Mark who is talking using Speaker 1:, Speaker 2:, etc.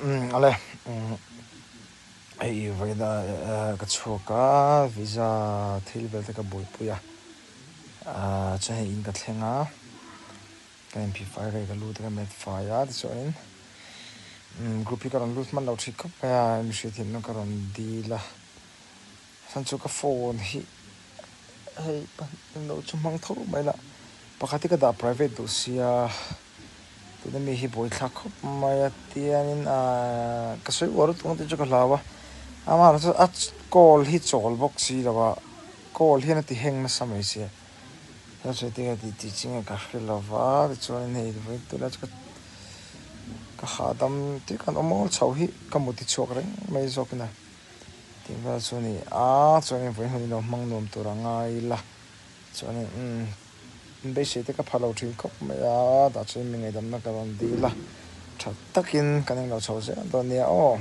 Speaker 1: Umm ale umm hei vawiina ka chhuak a visa thil vel te ka buaipui a ahh chuan hei in ka thleng a ka inphih fai rei ka lut a ka met fai a tichuanin umm group hi ka rawn lut hman lo thin khawp mai a mihriathiamna ka rawn dil a chhan chu ka phone hi hei englo chu hmang tho mai la pakhat hi ka dah private duh sia. Tuna mi hi buaithlak khawp mai a tiangin ahh ka sawi uar lutuk ang tih chu ka hlau a amaherawh chu a call hi chawl bawk si lo a call hian a ti heng nasa mai sia heng sawi te hian tih tih chi nge ka hre lo va tichuanin hei vawiin tunlai chu ka ka hahdam tih kan awm awl chho hi ka mut hi chhuak reng mai zawkin a tih vel chu a ni a chuanin vawiin hun hi lo hmang nuam tur a ngai la chuanin umm. Beisei te ka pha lo thin khawp mai a, tah chuan mi ngaihdamna ka rawn dil a, tha takin kan englo chho zel dawn nia aw.